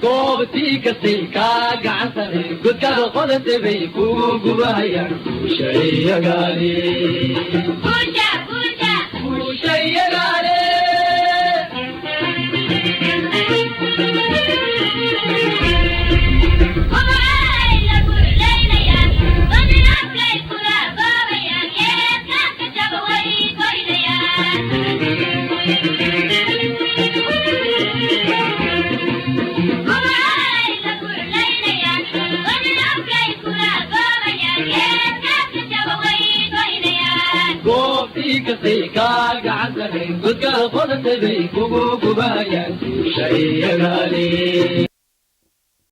Goobtii kastay kaa gacan sare, godkaada qodatay bay kugu gubahayaan. Guushayagaale, guushayagaale. Goobtii kastay kaa gacan sare, godkaada qodatay bay kugu gubahayaan. Guushayagaale.